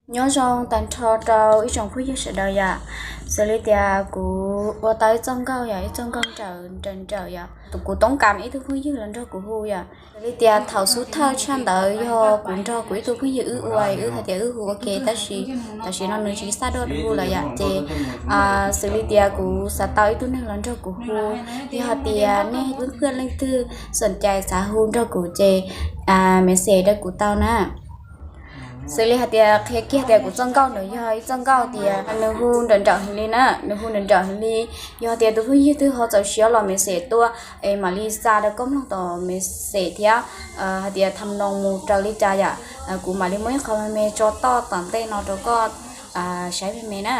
Nyob zoo tag nrho rau ib tsoom phooj ywg sawv daws yom. Xws li tias kuv ua tau ib txoj nkauj yom, ib txoj nkauj nrawm nrawm nrawm yom. Kuv toob kam ib tug phooj ywg los nrog kuv hu yom. Xws li tias thaum xub thawj tshaj ntawd yog kuv nrog kuv ib tug phooj ywg wb ua, wb hais tias wb hu ua ke tab sis tam sim no nws tsis xav dua hu lawm yom. Ces xws li tias kuv xav tau ib tug neeg los nrog kuv hu, yog hais tias nej leej twg xom cai xav hu nrog kuv ces message rau kuv tau na. Xws li hais tias qhia kiag tias kuv txoj nkauj ntawd yog ib txoj nkauj tias nws hu nrawm nrawm heev li na, nws hu nrawm nrawm heev li. Yog tias tus phooj ywg twg ho txaus siab los message tuaj es mam li xa rau koj mloog tom message thiab hais tias tham noos mus raws li cas yom, kuv mam li muaj ib qho me me tso toj tom ntej no rau koj saib me me na.